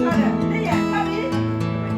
တၢ်ဘျုးလီၤ. ပှၤခရံာ်ဖိပ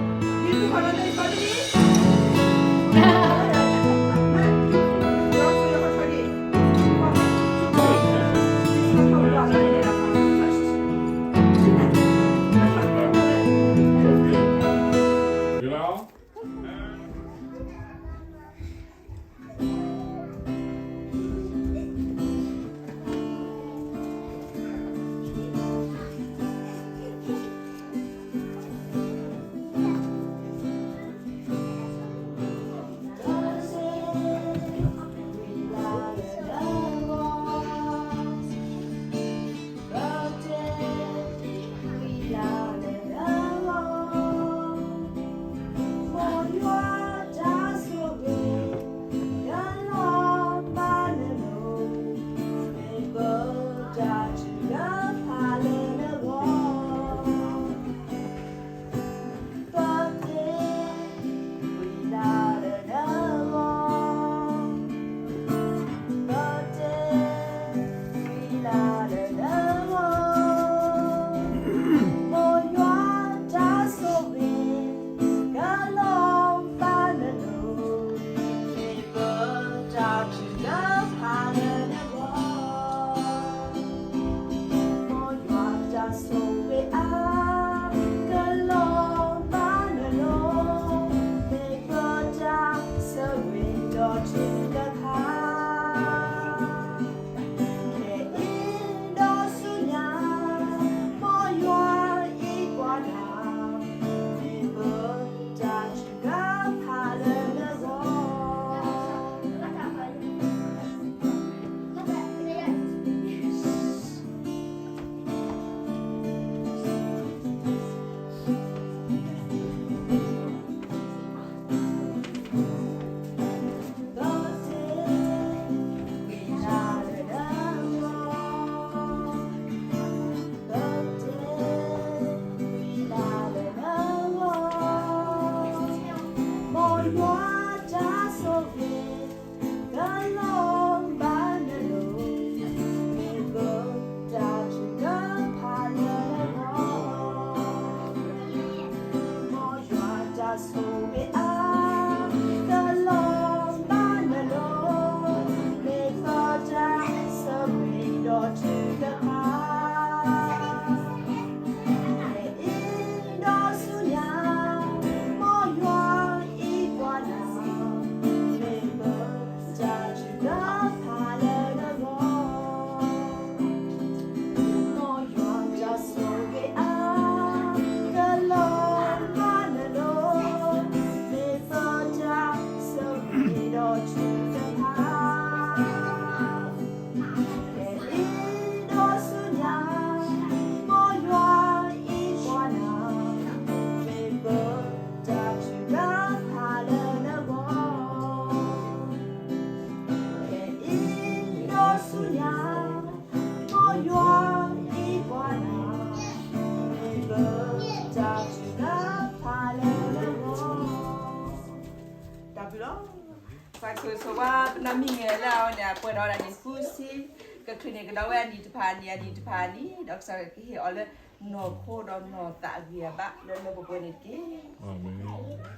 ှၤပနီၢ်မံၤဂဲၤလၢအဝဲန့ၣ် အပှဲၤဒီးဝဲဒၣ်န့ၣ် ဃုဆံ, ကချုးန့ၢ်ကဒီးဝဲအနံၣ်တဖၣ်အနံၣ် အနံၣ်တဖၣ်အနံၣ်, ဒီးကစၢ်ယွၤကဟ့ၣ်အီၤလၢနီၢ်ခိဒီးနီၢ်သးအဂံၢ်အဘါလၢလၢပှဲၤပှဲၤန့ၣ်တက့ၢ်. အၤမ့ၣ်.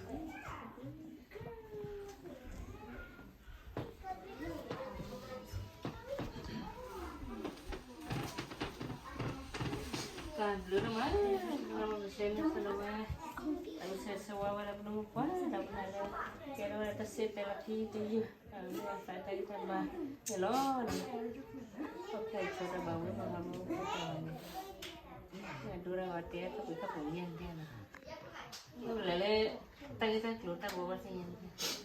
တၢ်ဘျုးဒိၣ်မး, ပကဆဲးမုၢ်ဆၢလၢဝဲ, ပကဆဲးဆၢဝါဝဲဒၣ်ပဒိၣ်မုၣ်ပှၢ် ဒီးပှၤလၢကဲထီၣ်ဝဲဒၣ်တၢ်စံၣ်တဲၤလီၤထံတယုၢ်, အဝဲသးတၢ်ဂံၢ်တၢ်ဘါန့ၣ်လီၤ. ခီဖျိဆၢတၢ်ဘၣ်ဝဲပှၤဂၤမ့ၢ်အိၣ်ဖှိၣ်တၢ်ဘၣ်န့ၣ်, အဒိဒၣ်ဝဲတဲတၢ်ပှ့ၤတၢ်ပှ့ၤညါန့ၣ်, မ့ၢ်လၢလၢ တၢ်ဂ့ၢ်တၢ်ကျိၤတၢ်ဘှီဘၣ်သ့ၣ်ညါန့ၣ်